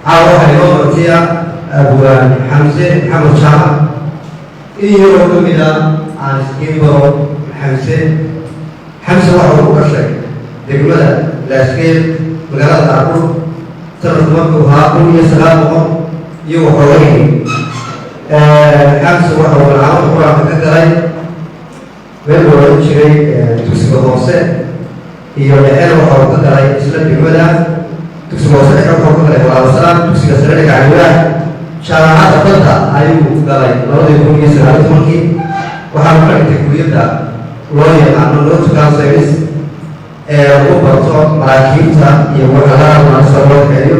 Caawa waxaa inoo martiya Abwaan Xamse Maxamed Jaamac in yaroo ka mid a aan iskiin baro. Xamse, Xamse waxa uu ku dhashay degmada Laasgeel, magaalada Qaarqur, sanadku markuu ahaa 1900 iyo waxoogay. Xamse waxa uu malcamada Qur-aanka ka galay meel loo odhan jiray dugsiga hoose iyo dhexena waxa uu ka galay isla degmada. Dugsiga hoose dhexe waxa uu ka galay Walaabasalaam, dugsiga sare Dhagaxliwaax. Jaamacadda Badda ayuu galay 2019-kii. Waxaanu ka dhigtay kuliyadda loo yaqaano nautical science ee lagu barto maraakiibta iyo waxyaalaha maarsa loo kaxeeyo.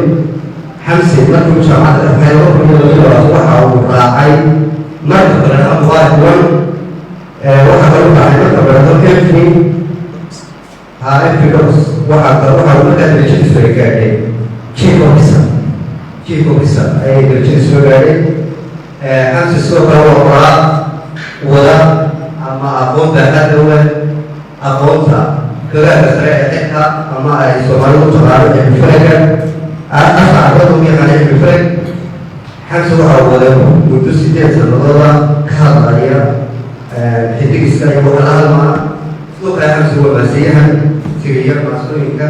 Xamse markii uu jaamacadda ka baxay 2022 waxa uu raacay marka bareedo Mubaarak One. Waxaa kaloo raacay marka bareedo MV ha MV Dos. Waxa uu markaa darajadiisu ay gaadhay chief officer, chief officer ayay darajadiisu soo gaadhay. Xamse sidoo kale waa qoraa wada ama aqoon baaxadda u leh aqoonta gagaarka sare ee xilka ama ay Soomaalidu u taqaano cilmi falaga, afka Carabada u yaqaana cilmi falag. Xamse waxa uu waday muddo 8 sanadooda ka hadlaya xidigiska iyo waxa la hadlmaa. Sidoo kale Xamse waa maasiyahan tiriya maasooyinka.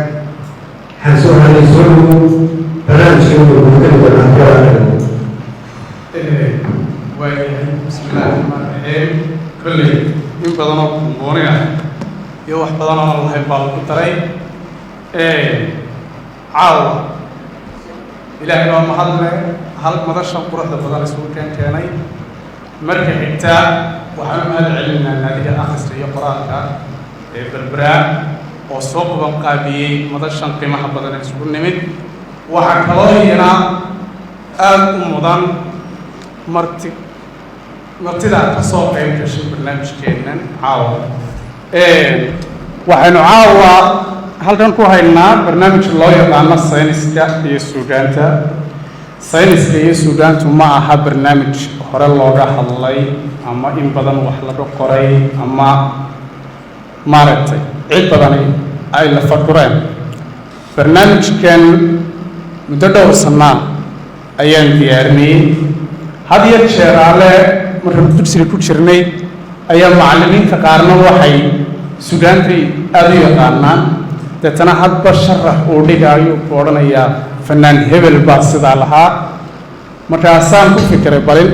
Xamse waxaa lay soo dhowow, barnaamijka wuxuu gudageli doonaa haddii ala dhigo. Waayahay, bismillahi raxmaan raxiim. Kolley in badan oo kumbooni ah iyo wax badan oo aan lahayn baa lagu daray caawa. Ilaahay baa mahadle hal madashan quruxda badan isugu keenay. Marka xigta waxaan u mahad celinaynaa Naadiga Akhriska iyo Qoraalka ee Berberaa oo soo qaban qaabiyey madashan qiimaha badan ee isugu nimid. Waxaa kaloo iyana aada u mudan martidaa ka soo qayb gashay barnaamijkeennan caawa. Waxaynu caawa halkan ku haynaa barnaamij loo yaqaano sayniska iyo suugaanta. Sayniska iyo suugaantu ma aha barnaamij hore looga hadlay ama in badan wax laga qoray ama maaragtay cid badani ay la fadhureen. Barnaamijkan muddo dhowr sanaa ayaan diyaarinayey. Had iyo jeeraale markaan dugsiga ku jirnay ayaa macallimiinta qaarna waxay sugaantay aada u yaqaanaan, deetana hadba sharax uu dhigaayo ku odhanayaa fanaan hebel baa sidaa lahaa. Markaasaan ku fikiray balin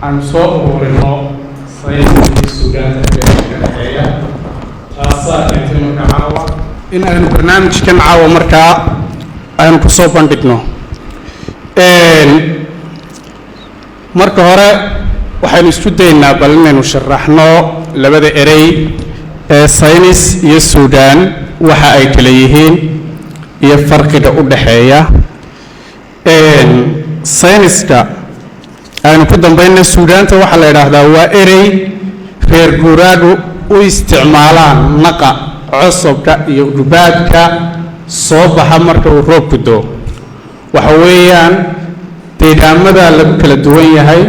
aan soo uruurino sayniska iyo sugaanta ka dhexeeya. Taasaa keentay marka caawa in aynu barnaamijkan caawa markaa aynu ku soo bandhigno. Marka hore waxaynu isku daynaa bal inaynu sharaxno labada erey ee saynis iyo suudaan waxa ay kala yihiin iyo farqiga u dhexeeya. Sayniska aynu ku dambayna. Suudaanta waxaa la yidhaahdaa waa erey reer guuraagu u isticmaalaan naqa, cosobka iyo dhubaadka soo baxa marka uu roobku doo. Waxa weeyaan deegaamada lagu kala duwan yahay,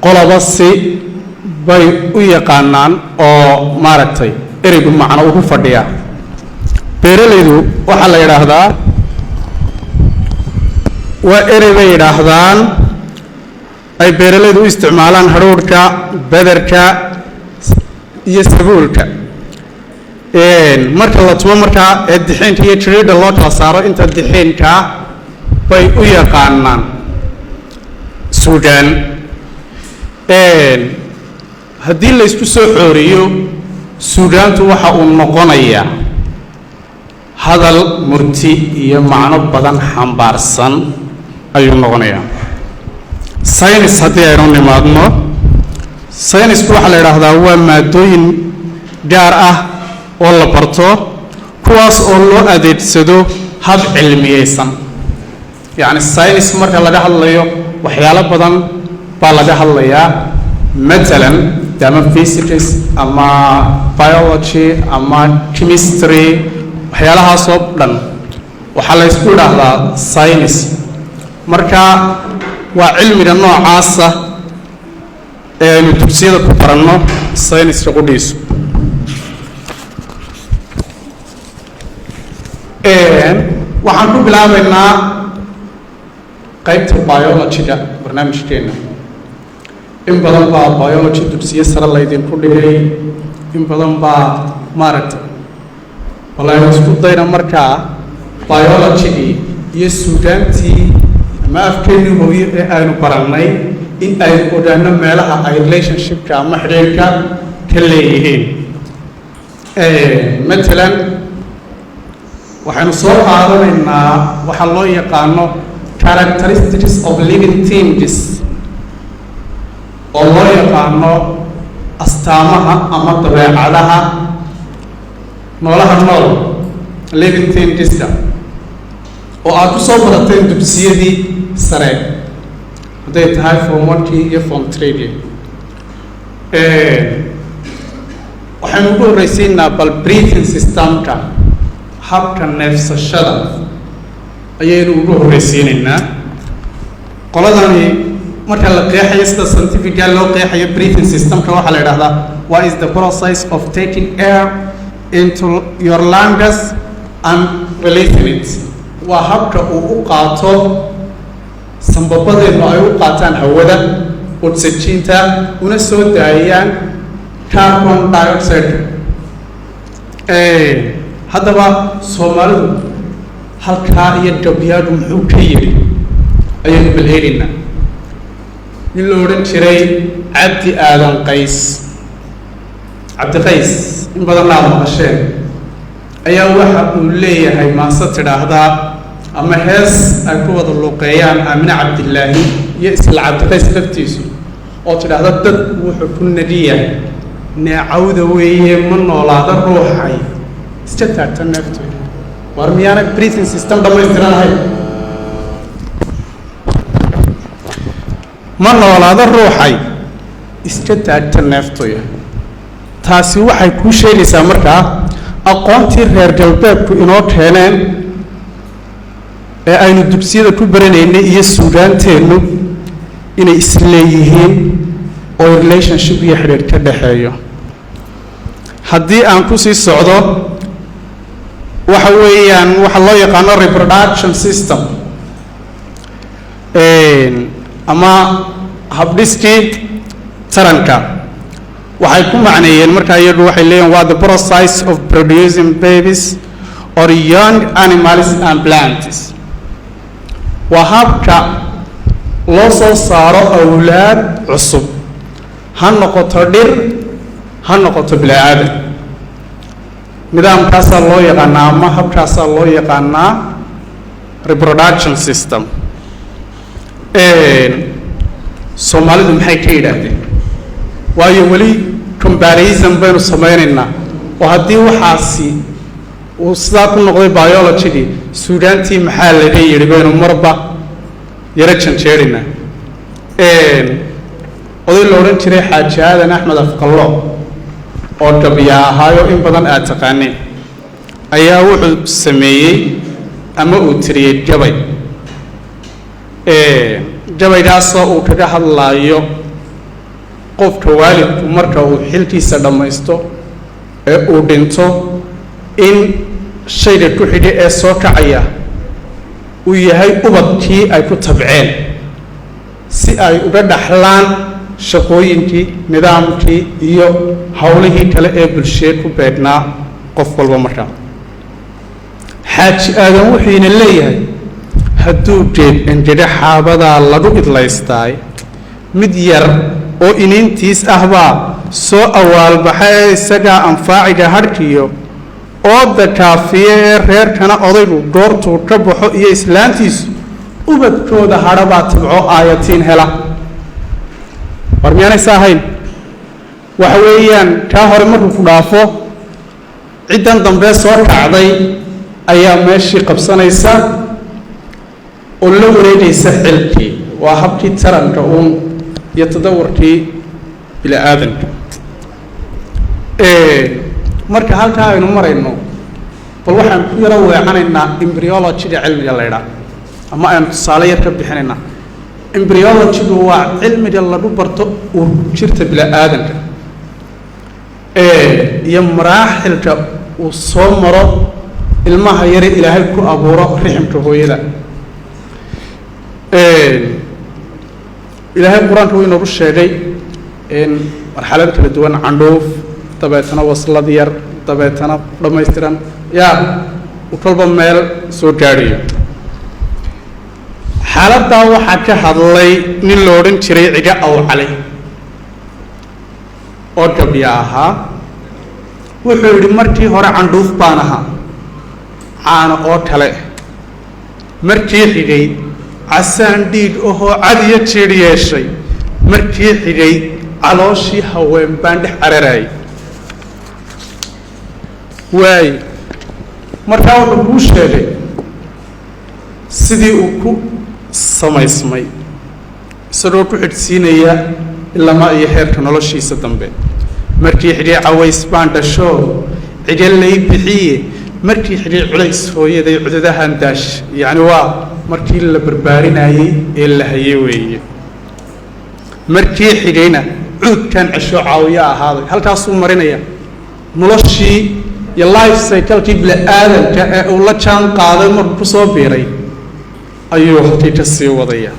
qoloba si bay u yaqaanaan oo maaragtay ereygu macno ugu fadhiya. Beeralaydu waxaa la yidhaahdaa waa erey bay yidhaahdaan ay beeralaydu u isticmaalaan hadhuudhka, bederka iyo sabuulka marka la tumo, markaa ee dixiinka iyo jiriidha loo kala saaro. Inta dixiinka bay u yaqaanaan suudaan. Haddii la isku soo xooriyo, suugaantu waxa uu noqonayaa hadal murti iyo macno badan xambaarsan ayuu noqonayaa. Saynis haddii aynu nimaadno, saynisku waxaa la yidhaahdaa waa maadooyin gaar ah oo la barto, kuwaas oo loo adeegsado hab cilmiyeysan. Yacni saynis marka laga hadlayo waxyaalo badan baa laga hadlayaa, matalan de ama physics ama biology ama chemistry, waxyaalahaasoo dhan waxaa la ysku idhaahdaa saynis. Marka waa cilmiga noocaasa ee aynu dugsiyada ku baranno sayniska qudhiisu. Waxaan ku bilaabaynaa Qaybta biology-ga barnaamijkeenna, in badan baa biology dugsiyo sare laydinku dhigay, in badan baa maaragtay. Bal aynu isku dayna markaa biology-gii iyo suugaantii ama afkeennii hooyo ee aynu barannay in aynu ogaano meelaha ay relationship-ka ama xidhiirka ka leeyihiin. Matalan, waxaynu soo qaadanaynaa waxaa loo yaqaano characteristics of living things, oo loo yaqaano astaamaha ama dabeecadaha noolaha nool, living things-ka, oo aad ku soo barateen dugsiyadii sare, hadday tahay form one-kii iyo form three-gii. Waxaynu ugu horreysiinaa bal breathing system-ka, habka neefsashada ayaynu ugu horreysiinaynaa. Qoladani marka la qeexayo, sida scientific-ga loo qeexayo breathing system-ka, waxaa la idhahdaa what is the process of taking air into your lungs and releasing it. Waa habka uu u qaato sambabadeennu ay u qaataan hawada oxygen-ta una soo daayaan carbon dioxide. Haddaba Soomaalidu halkaa iyo gabyaagu muxuu ka yidhi ayaynu bal eegaynaa. Nin la odhan jiray Cabdi Aadan Qays, Cabdiqays, in badanna aada maqasheen, ayaa waxa uu leeyahay maase tidhaahdaa ama hees ay ku wada luuqeeyaan Aamine Cabdilaahi iyo isla Cabdiqays laftiisu, oo tidhaahda: "Dadku wuxuu ku nadiyahay neecawda weeye, ma noolaada ruuxay iska taagta neeftoy." War miyaanay breathing system dhammaystiran ahayn? Ma noolaada ruuxay iska taagta neeftoya. Taasi waxay kuu sheegaysaa markaa aqoontii reer galbeedku inoo keeneen ee aynu dugsiyada ku baranaynay iyo suugaanteennu inay isleeyihiin oo relationship iyo xidhiidh ka dhexeeyo. Haddii aan kusii socdo, waxa weeyaan waxa loo yaqaano reproduction system ama habdhiskii taranka, waxay ku macneeyeen markaa iyagu, waxay leeyihin waa the process of producing babies or young animals and plants. Waa habka loo soo saaro awlaad cusub, ha noqoto dhir, ha noqoto bini aadan. Nidaamkaasaa loo yaqaanaa ama habkaasaa loo yaqaanaa reproduction system. Soomaalidu maxay ka yidhaahdeen? Waayo, weli comparison baynu samaynaynaa, oo haddii waxaasi uu sidaa ku noqday biology-gii, suugaantii maxaa laga yidhi baynu marba yaro janjeeraynaa. Oday la odhan jiray Xaaji Aadan Axmed Afqallo, oo gabyaa ahaayo in badan aad taqaaneen, ayaa wuxuu sameeyey ama uu tiriyey gabay. Gabaygaasoo uu kaga hadlaayo qofka waalidku marka uu xilkiisa dhammaysto ee uu dhinto, in shayga ku xidhi ee soo kacaya uu yahay ubadkii ay ku tabceen, si ay uga dhaxlaan shaqooyinkii, nidaamkii iyo howlihii kale ee bulsheed ku beegnaa qof walba. Markaa Xaaji Aadan wuxuuna leeyahay: "Hadduu geed engega xaabadaa lagu idlaystaay, mid yar oo iniintiis ah baa soo awaalbaxa ee isagaa anfaaciga hadhkiyo ooda kaafiye ee reerkana odaygu goortuu ka baxo iyo islaantiisu ubadkooda hadhabaa tabco aayatiin hela." War miyaanaysa ahayn? Waxa weeyaan kaa hore markuu ku dhaafo, ciddan dambe soo kacday ayaa meeshii qabsanaysa oo la wareegaysa xilkii. Waa habkii taranka uun iyo tadawurkii bini aadanka. Marka halkaa aynu marayno, bal waxaan ku yaro weecanaynaa embryology-ga, cilmiga la ydhaa, ama aynu tusaale yar ka bixinaynaa. Embryology-gu waa cilmiga lagu barto uurjirta bini aadanka iyo maraaxilka uu soo maro ilmaha yare Ilaahay ku abuuro riximka hooyada. Ilaahay Qur-aanka wuu inoogu sheegay in marxalado kala duwan, candhuuf, dabeetana waslad yar, dabeetana dhammaystiran, yaa uu kolba meel soo gaadhayo. Xaaladdaa waxaa ka hadlay nin la odhan jiray Ciga Awcali oo gabya ahaa. Wuxuu yidhi: "Markii hore candhuuf baan ahaa, caano oo kale. Markii xigay casaan dhiig ahoo cad iyo jiidh yeeshay. Markii xigay calooshii haween baan dhex cararayay." Waay, markaa wuxuu kuu sheegay sidii uu ku samaysmay, isagoo ku xidhsiinaya ilamaa iyo heerka noloshiisa dambe. "Markii xigay caways baan dhasho, ciga lay bixiye. Markii xigay culays hooyaday cududahan daash." Yacni waa markii la barbaarinayey ee la hayay weeye. "Markii xigayna cuudkan cesho, caawiyo ahaaday." Halkaasuu marinaya noloshii iyo life cycle-kii bini-aadanka ee uu la jaan qaaday. Markuu ku soo biiray ayuu halkii ka sii wadaya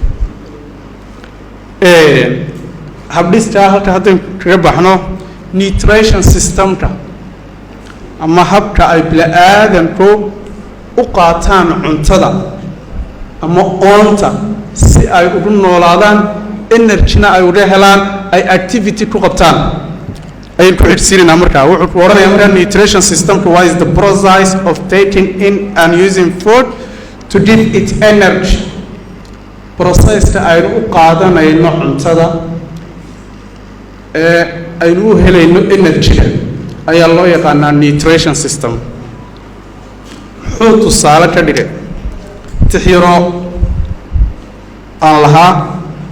habdhiskaa. Halka haddaynu kaga baxno nutrition system-ka ama habka ay bini-aadanku u qaataan cuntada ama oonta si ay ugu noolaadaan, energy-na ay uga helaan, ay activity ku qabtaan, ayaynu ku xidhsiinaynaa. Markaa wuxuu ku odhanaya markaa nutrition system-ka waa is the process of taking in and using food to give it energy. Process-ka aynu u qaadanayno cuntada ee aynu u helayno energy-ga ayaa loo yaqaanaa nutrition system. Muxuu tusaale ka dhigay? Tixyaro aan lahaa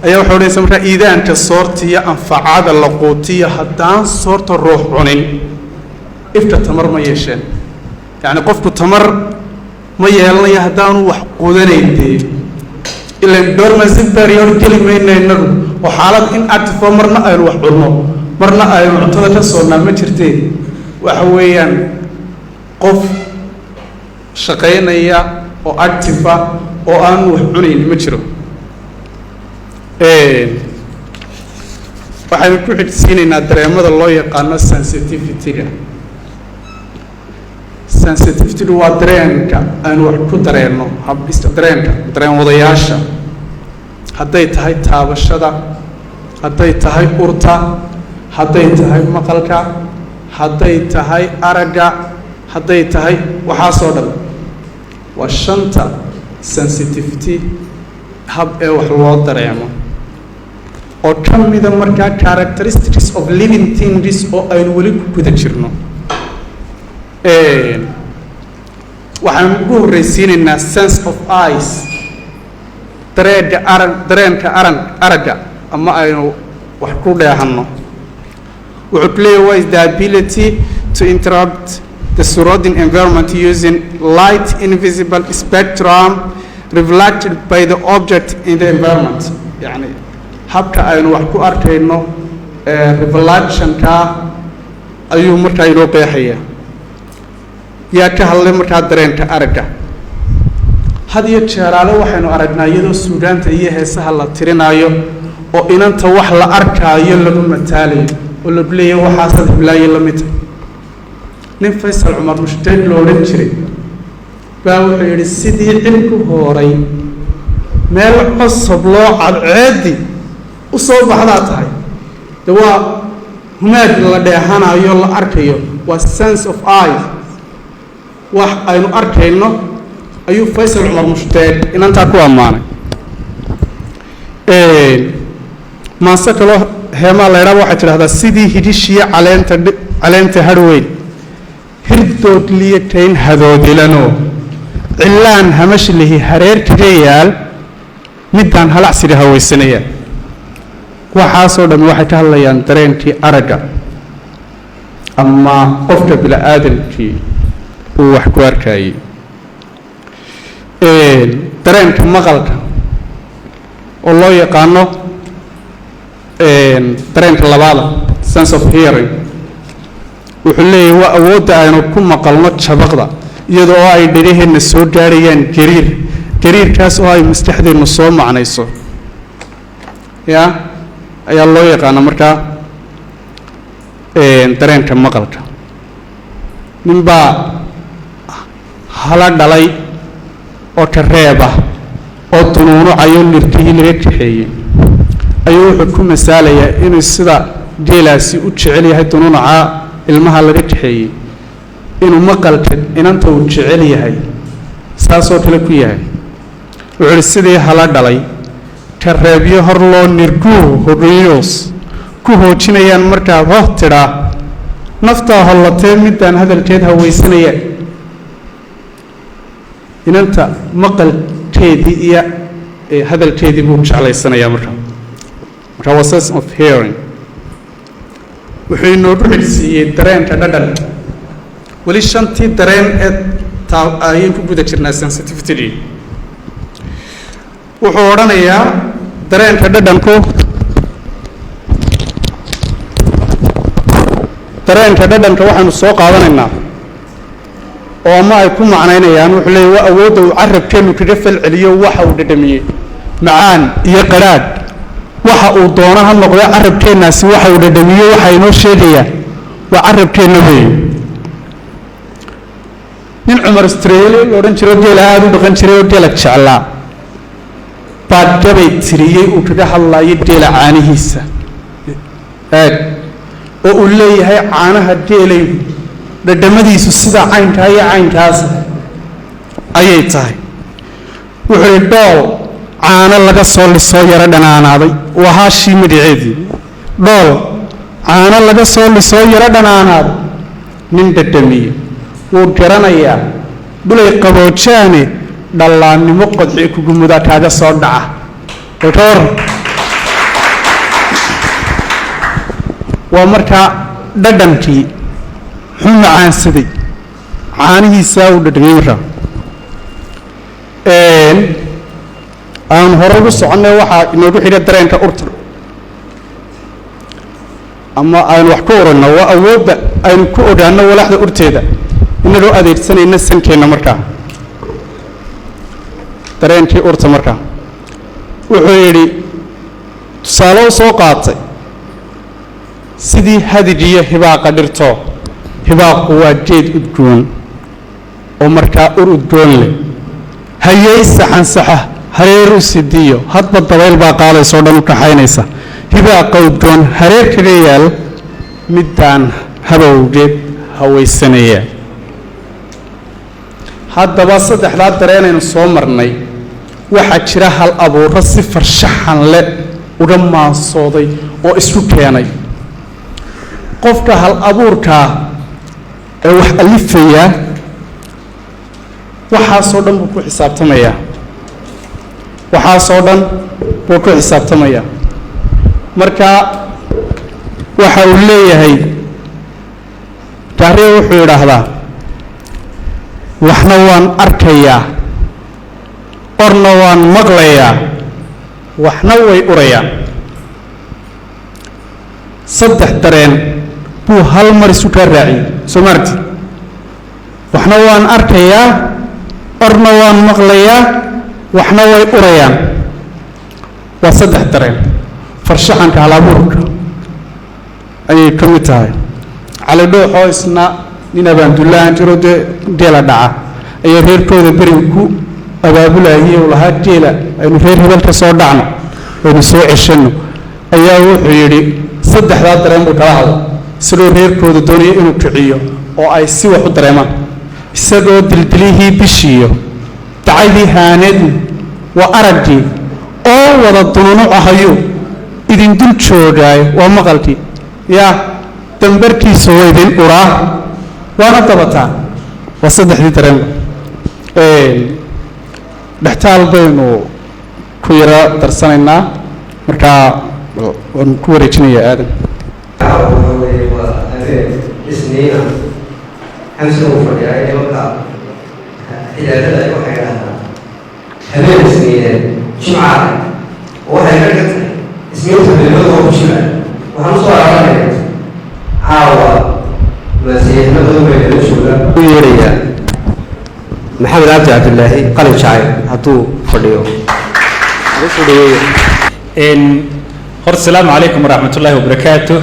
ayaa waxay odhanaysa markaa: "Iidaanka soortiyo anfacada la quutiyo, haddaan soorta ruux cunin, ifka tamar ma yeesheen." Yacni qofku tamar ma yeelanayo haddaanu wax qudanayn. Dee ilan dormancy period geli mayna innagu, oo xaalad inactive oo marna aynu wax cunno, marna aynu cuntada ka soonnaa ma jirtee. Waxa weeyaan qof shaqaynaya oo active ah oo aan wax cunayn ma jiro. Waxaynu ku xigsiinaynaa dareemada loo yaqaano sensitivity-ga. Sensitivity-gu waa dareenka aynu wax ku dareenno, habdhista dareenka, dareen wadayaasha, hadday tahay taabashada, hadday tahay urta, hadday tahay maqalka, hadday tahay aragga, hadday tahay waxaasoo dhan. Waa shanta sensitivity hab ee wax loo dareemo oo ka mida markaa characteristics of living things oo aynu weli ku guda jirno. Waxaan ugu horreysiinaynaa sense of eyes, dareega arag, dareenka arag, aragga ama aynu wax ku dheehanno. Wuxuu ku leeyahay: "What is the ability to interrupt the surrounding environment using light invisible spectrum reflected by the object in the environment?" Yani habka aynu wax ku arkayno reflection-ka ayuu markaa inoo qeexaya. Yaa ka hadlay markaa dareenka aragga? Had iyo jeeraale waxaynu aragnaa iyadoo suugaanta iyo heesaha la tirinaayo oo inanta wax la arkaayo lagu mataalayo oo lagu leeyahay waxaasaad hiblaayo la mid tahay. Nin Faysal Cumar Mushtaeg lo odhan jiray baa wuxuu yidhi: "Sidii cilku hooray meel cosob loo cadceedi u soo baxdaa tahay." De waa humaag la dheehanayo, la arkayo, waa sense of eye, wax aynu arkayno ayuu Faysal Cumar Mushtaeg inantaa ku ammaanay. Maase kaloo Heemaa la ydhaaba waxay tidhahdaa: "Sidii hidhishiyo caleenta harweyn, hirdoodliyo kayn hadoodilanoo, cilaan hamashlihi hareer kaga yaal, middaan halacsiga hawaysanaya." Waxaasoo dhammi waxay ka hadlayaan dareenkii aragga ama qofka bini-aadamkii uu wax ku arkayey. Dareenka maqalka oo loo yaqaano dareenka labaada, sense of hearing, wuxuu leeyahay: waa awoodda aynu ku maqalno jabaqda iyadoo oo ay dhegaheenna soo gaadhayaan gariir. Gariirkaas oo ay maskaxdeennu soo macnayso ya ayaa loo yaqaana markaa dareenka maqalka. Ninbaa hala dhalay oo kareeba oo dunuunucayo nirkihii laga kaxeeyey ayuu wuxuu ku masaalayaa inuu sida geelaasi u jecel yahay dunuunuca ilmaha laga kaxeeyey, inuu maqalka inanta uu jecel yahay saasoo kale ku yahay. Wuxuu uhi: sidii hala dhalay kareebyo hor loo nirguu hodhiyoos ku hoojinayaan markaad hoh tidhaa, naftaa hollatee midaan hadalkeed hawaysanaya. Inanta maqalkeedii iyo hadalkeedii buu jeclaysanayaa. Marka waa sense of hearing. Wuxuu inoogu xigsiiyey dareenka dhadhanka. Weli shantii dareen ee taa ayaan ku guda jirnaa, sensitivity. Wuxuu odhanayaa dareenka dhadhanka waxaynu soo qaadanaynaa oo ama ay ku macnaynayaan, wuxuu leeyahy, waa awoodda uu carabkeennu kaga falceliyo waxa uu dhadhamiyey, macaan iyo qadhaadh waxa uu doono ha noqdo. Carabkeennaasi waxa uu dhadhamiyo waxa inoo sheegayaa waa carabkeenna weeye. Nin Cumar Australia la odhan jiro, geela aada u dhaqan jiray oo geela jeclaa, baa gabay tiriyey uu kaga hadlayo geela caanihiisa eeg, oo uu leeyahay caanaha geelaygu dhadhamadiisu sida caynkaa iyo caynkaas ayay tahay. Wuxuu yihi: dhool caano laga soo lisoo yaro dhanaanaaday, waa haashii magaceedii, dhool caano laga soo lisoo yaro dhanaanaaday, nin dhadhamiye wuu garanayaa, dhulay qaboojaane dhallaannimo qodxi kugu mudaa kaaga soo dhaca. Bal ka waran? Waa markaa dhadhankii muxuu macaansaday caanihiisaa uu dhadhamiyey. Markaa aan hore ugu soconnay, waxaa inoogu xidha dareenka urta ama aynu wax ku uranno. Waa awoodda aynu ku ogaanno walaxda urteeda inagoo adeegsanayna sankeenna. Markaa dareenkii urta markaa wuxuu yidhi, tusaale u soo qaatay, sidii hadigiyo hibaaqa dhirto. Hibaaqu waa geed udgoon oo markaa ur udgoon leh, hayey saxansaxa hareer u sidiyo, hadba dabayl baa qaadaysa oo dhan u kaxaynaysa. Hibaaqa udgoon hareer kaga yaal, middaan habowgeed hawaysanaya. Haddaba saddexdaa dareenaynu soo marnay, waxaa jira hal abuuro si farshaxan leh uga maansooday oo isku keenay. Qofka hal abuurkaa ee wax alifayaa waxaasoo dhan buu ku xisaabtamayaa, waxaasoo dhan buu ku xisaabtamayaa. Marka waxa uu leeyahay Gaariya, wuxuu yidhaahdaa: waxna waan arkayaa, orna waan maqlayaa, waxna way urayaan. Saddex dareen buu hal mar isu kaa raaciyey, soo ma aragtid? Waxna waan arkayaa, orna waan maqlayaa, waxna way urayaan. Waa saddex dareen. Farshaxanka halabuurka ayay ka mid tahay. Cali Dhuuxoo isna nin abaandullahan jiro, dee geela dhaca, ayaa reerkooda beriga ku abaabulayay uu lahaa geela aynu reer hebel ka soo dhacno, aynu soo ceshanno, ayaa wuxuu yidhi, saddexdaa dareen buu kala hadla isagoo reerkooda doonaya inuu kiciyo oo ay si wax u dareemaan: isagoo dildilihii bishiiyo dacaydii haaneedna, waa araggii, oo wada dununucahayo idin dul joogaayo, waa maqalkii, yaa dambarkiisu waa idin uraa, waana dabataa. Waa saddexdii dareenba. Dhextaal baynu ku yaro darsanaynaa. Markaa waan ku wareejinayaa Aadan. Waxa weeye waa habeen Isniina, Xamsina uu fadhiyaa. Nimanka xidaadada ay waxay idhahdaan habeen Isniineed Jimcaale, oo waxay ka dhigan tahay Isniinta habeenimada waa ku jimca. Waxaan usoo araaranaya caawa maasiyahna badan bay nala jooga. U yeerayaa Maxamed Cabdi Cabdillaahi Qalin Jacayl. Hadduu fadhiyo, soo dhaweeyo. Horta asalaamu calaykum waraxmatullaahi wabarakaatu.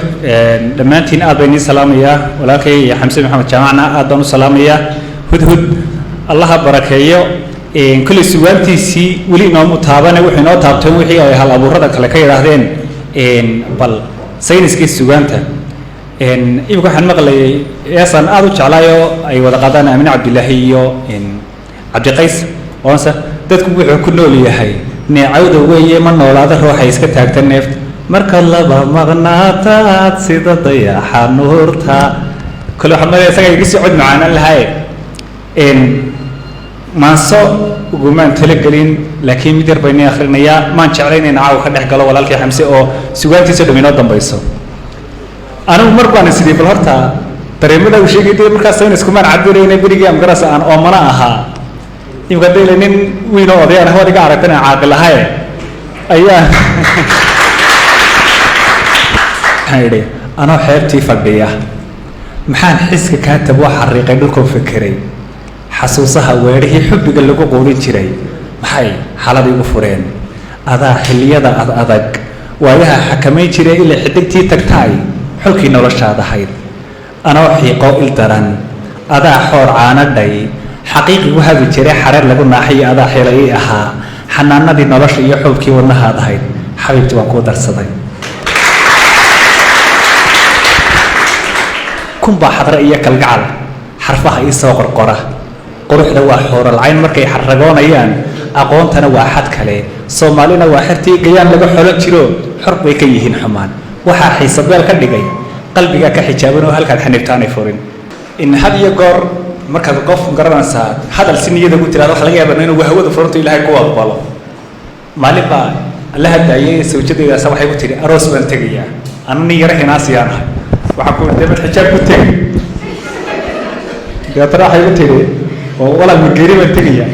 Dhammaantiin aad baan idiin salaamayaa. Walaalkay iyo Xamse Maxamed Jaamacna aad baan u salaamayaa. Hudhud Allaha barakeeyo. Kolley sugaantiisii weli inoomu taabane, wuxuu inoo taabteen wixii ay hal abuurada kale ka yidhaahdeen. Bal sayniskii sugaanta imika waxaan maqlayay eesaan aad u jeclaayoo ay wada qaadaan Aamine Cabdilaahi iyo Cabdiqays oonse. Dadku wuxuu ku nool yahay neecawda weeye, ma noolaada ruuxa iska taagta neefta markaad laba maqnaataad sida dayaxa nuurta. Kole waxaan malaya isaga iga sii cod macaanaan lahaye. Maanso ugumaan talagelin, laakiin mid yar bayna akhrinayaa. Maan jeclay inayna caawa ka dhex galo walaalkii Xamse oo sugaantiisa dham inoo dambayso. Anigu mar baan isidhi bal horta dareemada uu sheegay dee markaas sayniskumaan cabirayna berigii amgaras aan oomana ahaa. Imika dele nin weyn oo odayaan hawad iga aragtan aan caaqil ahaye ayaa waxaan idhi: anoo xeebtii fadhiya maxaan xiska kaa tabo, xariiqay dhulkoo fekeray xasuusaha weedhihii xubbiga lagu quurin jiray, maxay xalad igu fureen? Adaa xilliyada ad adag waayaha xakamayn jiray, ilaa xidigtii tagtaay xulkii noloshaad ahayd. Anoo xiiqoo il daran adaa xoor caanadhay xaqiiqigu habi jiray, xareer lagu naaxiyo adaa xila ii ahaa, xanaanadii nolosha iyo xuubkii wadnahaad ahayd. Xabiibti, waan kuu darsaday. Kunbaa xadre iyo kalgacal xarfaha ii soo qorqora, quruxda waa xooralcayn markay xarragoonayaan, aqoontana waa xad kale, Soomaalina waa xertii gayaan laga xolan jiro, xor bay ka yihiin xumaan. Waxaa xiisabeel ka dhigay qalbigaa ka xijaaban oo halkaad xaniibtaanay furin. In had iyo goor markaad qof garanaysaa hadal si niyada ku tiraado, waxa laga yaabaa inuu hawada furanto, Ilaahay ku aqbalo. Maalin baa alla haddaayay sawjadaydaasa waxay ku tihi: "Aroos baan tegayaa." Anu nin yaro hinaasiyaan ahay. Waxaan ku idhi: "Mad xijaab ku tegi?" Deetana waxay ku tidhi: "Oo walaal, ma geeri baan tegayaa?"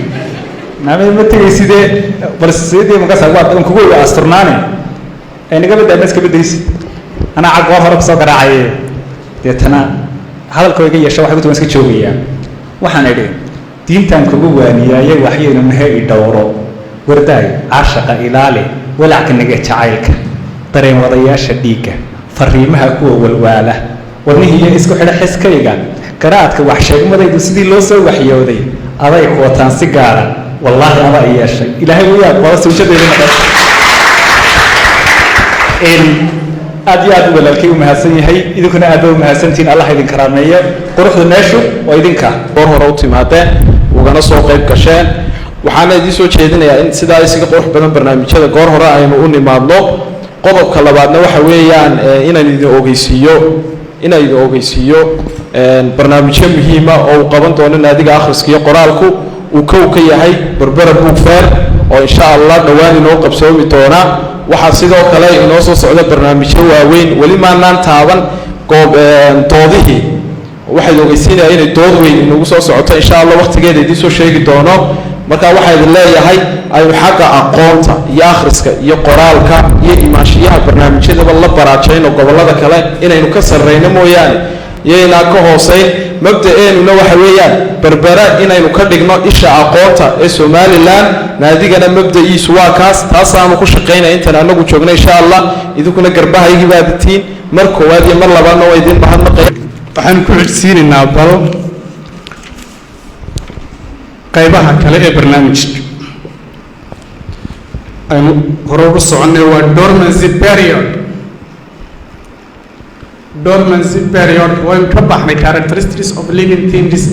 Naame, ma tegay sidee? Bal sidee markaas waa aan kugu oga asturnaane ee naga badaa, ma iska bedaysi, anaa cag goor hore kusoo garaacaye. Deetana hadalka iga yeesha, waxay ku tihi: "Waan iska joogayaa." Waxaan idhi: "Diintaan kugu waaniyaaye waxyaynu nahe i dhowro, wardaay caashaqa ilaali, walacka naga jacaylka, dareen wadayaasha dhiigga, fariimaha kuwa walwaala, wadnihiiyo isku xidha xiskayga, garaadka wax sheegmadaydu sidii loo soo waxyooday aday ku wataan si gaara. Wallaahi adaa i yeeshay, Ilaahay u aqbalo." Sawjadeeda noqon. Aad iyo aad u walaalkay u mahadsan yahay, idinkuna aad ba u mahadsantihiin. Allah idin karaameeyo. Quruxda meeshu waa idinka. Goor hore u timaadeen ugana soo qayb gasheen. Waxaana idiin soo jeedinayaa in sidaa isaga qurux badan barnaamijyada goor hore aynu u nimaadno. Qodobka labaadna waxa weeyaan inaan idin ogeysiiyo barnaamijyo muhiima oo uu qaban doono naadiga akhriska iyo qoraalku, uu kow ka yahay Berbera Book Fair oo insha Allah dhowaan inoo qabsoomi doona. Waxaa sidoo kale inoo soo socda barnaamijyo waaweyn. Weli maanaan taaban goob doodihii. Waxaad ogeysiinaya inay dood weyn inagu soo socoto, insha Allah waqtigeeda idiin soo sheegi doono. Marka waxaa idin leeyahay, aynu xagga aqoonta iyo akhriska iyo qoraalka iyo imaanshiyaha barnaamijyadaba la baraajayno gobollada kale. Inaynu ka sarrayno mooyaane iyaynaa ka hooseyn. Mabda'eenuna waxa weeyaan Berbera inaynu ka dhigno isha aqoonta ee Somaliland. Naadigana mabda'iisu waa kaas, taasaanu ku shaqaynaya intaan anagu joogno insha Allah. Idinkuna garbahaygii baad tihiin. Mar koowaad iyo mar labaadna waa idin mahadnaqaya. Waxaanu ku xigsiinaynaa bal qaybaha kale ee barnaamijka aynu hore ugu soconnay, waa dormancy period. Dormancy period waynu ka baxnay characteristics of living things,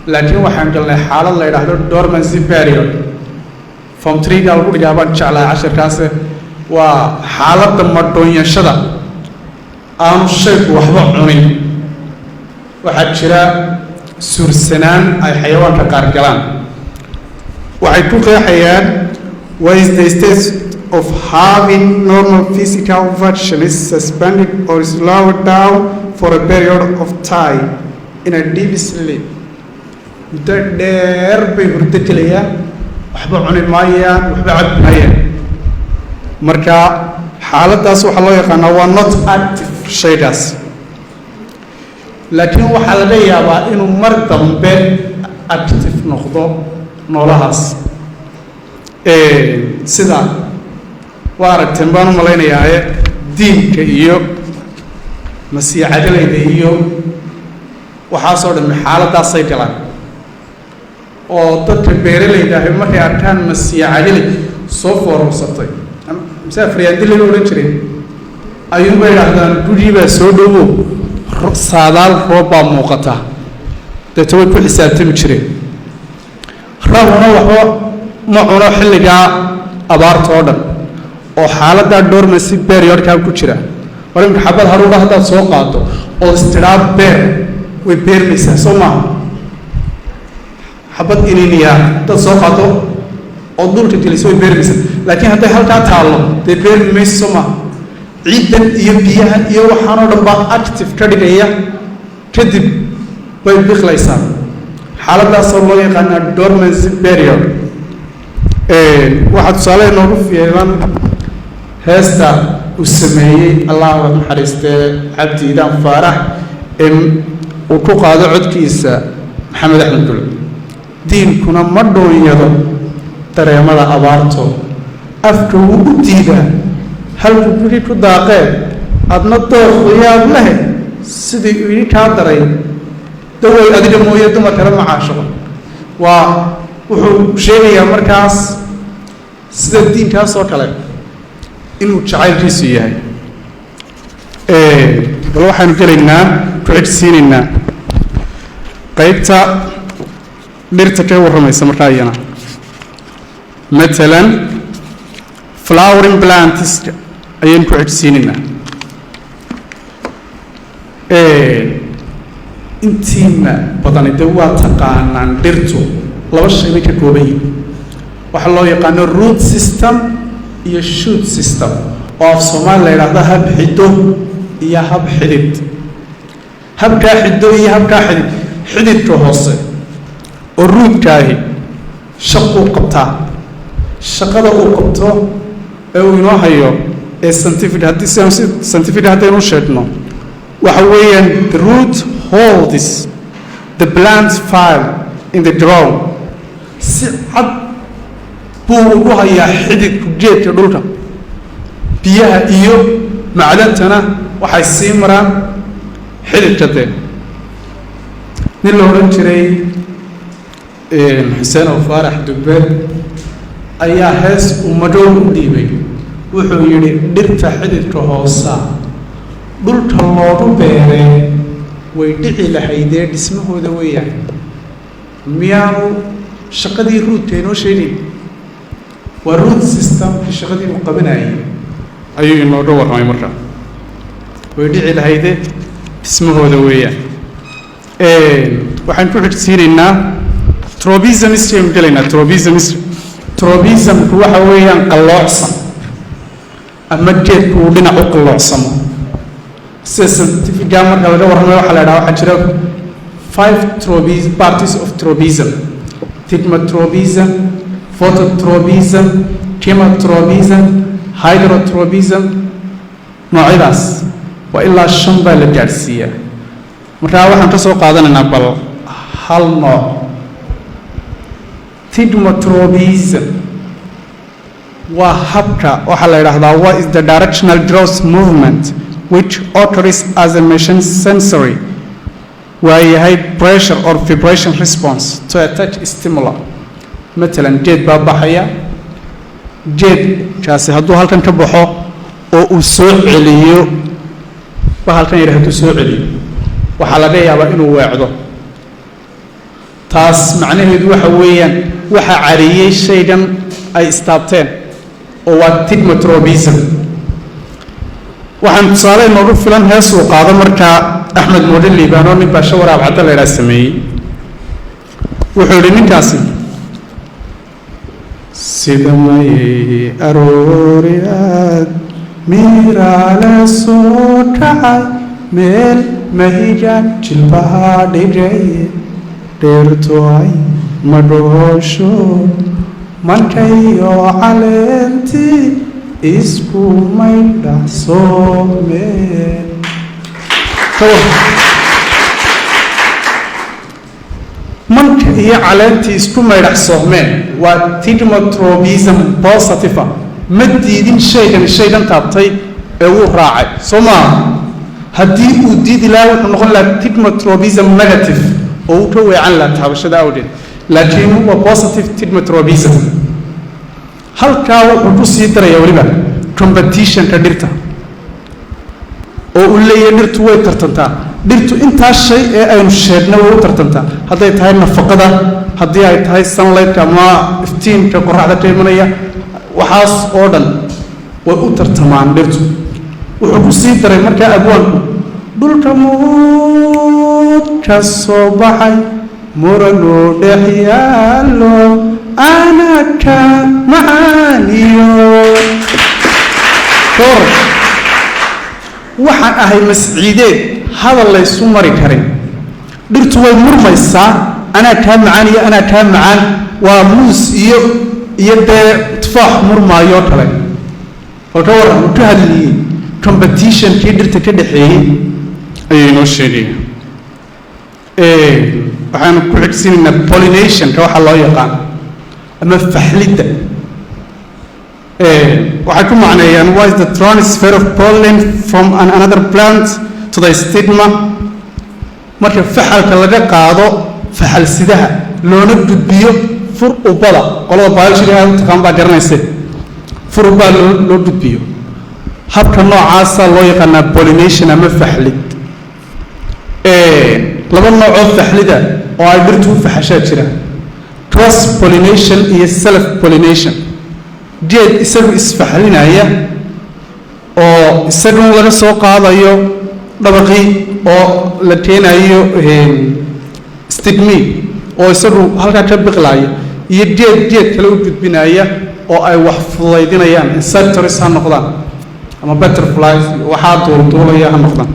laakiin waxaan galnay xaalad la yidhaahdo dormancy period. Form three-ga lagu dhigaa baan jeclahay cashirkaas. Waa xaaladda madhoonyashada, aanu shayku waxba cunin. Waxaa jira suursanaan ay xayawaanka qaar galaan. Waxay ku qeexayaan: what is the state of having normal physical functions suspended or slowed down for a period of time in a deep sleep. Muddo dheer bay hurdo gelayaan, waxba cuni maayaan, waxba cabi maayaan. Marka xaaladdaas waxaa loo yaqaanaa waa not active shaygaas, laakiin waxaa laga yaabaa inuu mar dambe active noqdo noolahaas. Sida waa aragteen baan u malaynayaa, diinka iyo masiicadalayda iyo waxaasoo dhan xaaladaasay galaan, oo dadka beeralayda ahi markay arkaan masiicadalay soo foorursatay, mise afriyaandili la odhan jiray, ayuunbay idhaahdaan gurigii baa soo dhowo, saadaal roob baa muuqata. Deeto way ku xisaabtami jireen. Rahuna waxba ma cuno xilligaa abaarta oo dhan, oo xaaladdaa dormancy periodkaa ku jira. War imika xabad haruura haddaad soo qaado oo istidhaa beer, way beermaysaa, soo maaha? Xabad ininiyaa haddaad soo qaado oo dhulka geliso, way beermaysaa, laakiin hadday halkaa taallo, dee beermi mayso, soo maaha? Ciiddan iyo biyahan iyo waxaan oo dhan baa active ka dhigaya, kadib bay biqlaysaa. Xaaladaasoo loo yaqaanaa dormancy period. Waxaa tusaale inoogu fiilan heesta uu sameeyey, Allah naxariistee, Cabdi Iidaan Faarax, ee uu ku qaado codkiisa Maxamed Axmed Gule: "Diinkuna ma dhoonyado dareemada abaarto, afka wuu u diidaa halkuu guri ku daaqee, adna dooq yaab leh sidii uu idin kaa daray, daway adiga mooye dumar kale ma caashaqo." Waa wuxuu sheegayaa markaas sida diinkaas oo kale inuu jacaylkiisu yahay. Bal waxaanu gelaynaa, ku xigsiinaynaa qaybta dhirta ka warramaysa. Markaa iyana matalan flowering plants ayaynu ku xigsiinaynaa. Intiina badani dee waa taqaanaan, dhirtu laba shay bay ka kooban yihin: waxaa loo yaqaano root system iyo shoot system, oo af Soomaali la yidhaahdo hab xiddo iyo hab xidid. Habkaa xiddo iyo habkaa xidid, xididka hoose oo rootkaahi shaquu qabtaa. Shaqada uu qabto ee uu inoo hayo ee scientific, haddii si scientific haddaynu sheegno, waxa weeyaan the root holds the plant firm in the ground. Si cad buu ugu hayaa xididku geedka dhulka, biyaha iyo macdantana waxay sii maraan xididka. Dee nin la odhan jiray Xuseen oo Faarax Dubbe ayaa hees uu madhow u dhiibay. Wuxuu yidhi: "Dhirta xididka hoosa dhulka loogu beeree, way dhici lahaydee dhismahooda weeyaan." Miyaanu shaqadii rootka inoo sheegayn? Waa root systemkii shaqadii uu qabanayay ayuu inooga warramay. Markaa way dhici lahayde dhismahooda weeyaan. Waxaan ku xigsiinaynaa tropisms aynu gelaynaa. Tropisms, tropismku waxa weeyaan qalloocsan ama geedku uu dhinac u qalloocsamo. Sida scientificga marka laga warramayo, waxaa la idhaha waxaa jira five parties of tropism: thigmotropism, phototropism, chemotropism, hydrotropism. Noocyadaas waa ilaa shan baa la gaadhsiiyaa. Markaa waxaan ka soo qaadanaynaa bal hal nooc, thigmotropism. Waa habka waxaa la yidhaahdaa what is the directional growth movement which occurs as a machine sensory, waa yahay pressure or vibration response to a touch stimuli. Matalan geed baa baxaya. Geedkaasi hadduu halkan ka baxo oo uu soo celiyo bahalkan yidhi, hadduu soo celiyo, waxaa laga yaabaa inuu weecdo. Taas macnaheedu waxa weeyaan waxa cariyey shaygan ay istaabteen, oo waa thigmotropism. Waxaan tusaale inoogu filan hees uu qaado markaa Axmed Moodhe Liibaano, nin baa Shawaraab Cadda la idhaha sameeyey. Wuxuu yidhi ninkaasi: "Sida mayay arooriaad miiraale soo kacay, meel mahiga jilbaha dhigay, dheertoay madhoosho, mankayo caleentii isku maydhaxsoomeen." Ka war Manka iyo caleentii isku maydhax sohmeen waa thigmotropism positive. Ma diidin shaygan shaygan taabtay ee wuu raacay, soo maaha? Haddii uu diidi lahaa, wuxuu noqon lahaa thigmotropism negative oo uu ka weecan lahaa taabashada awgeed, laakiin waa positive thigmotropism. Halkaa wuxuu ku sii daraya weliba competitionka dhirta oo uu leeyahay dhirtu way tartantaa. Dhirtu intaas shay ee aynu sheegnay way u tartantaa, hadday tahay nafaqada, haddii ay tahay sunlightka ama iftiinka qoraxda ka imanaya, waxaas oo dhan way u tartamaan dhirtu. Wuxuu ku sii daray markaa abwaanku: dhulka muud ka soo baxay, muranuu dhex yaallo, anaka macaaniyo kor. Waxaan ahay masciideed hadal laysu mari karin. Dhirtu way murmaysaa, anaa kaa macaan iyo anaa kaa macaan. Waa muus iyo dee tufaax murmaayoo kale. Bal ka warran, uu ka hadliyey competitionkii dhirta ka dhexeeyey ayuu inoo sheegaya. Waxaanu ku xigsiinaynaa pollinationka waxaa loo yaqaan ama faxlidda. Waxay ku macneeyaan what is the transfer of pollen from another plant to the stigma. Marka faxalka laga qaado faxalsidaha loona gudbiyo fur ubada, qolada biologyga aad u taqaan baa garanayse, fur ubaa loo gudbiyo, habka noocaasa loo yaqaanaa pollination ama faxlid. Laba noocoo faxlida oo ay dhirtu u faxashaa jira: cross pollination iyo self pollination. Geed isagu isfaxlinaya oo isagun laga soo qaadayo dhabaqii oo la keenayo stigma oo isagu halkaa ka biqlaya, iyo geed geed kale u gudbinaya oo ay wax fudaydinayaan, insects ha noqdaan ama butterflies, waxaa duulduulaya ha noqdaan.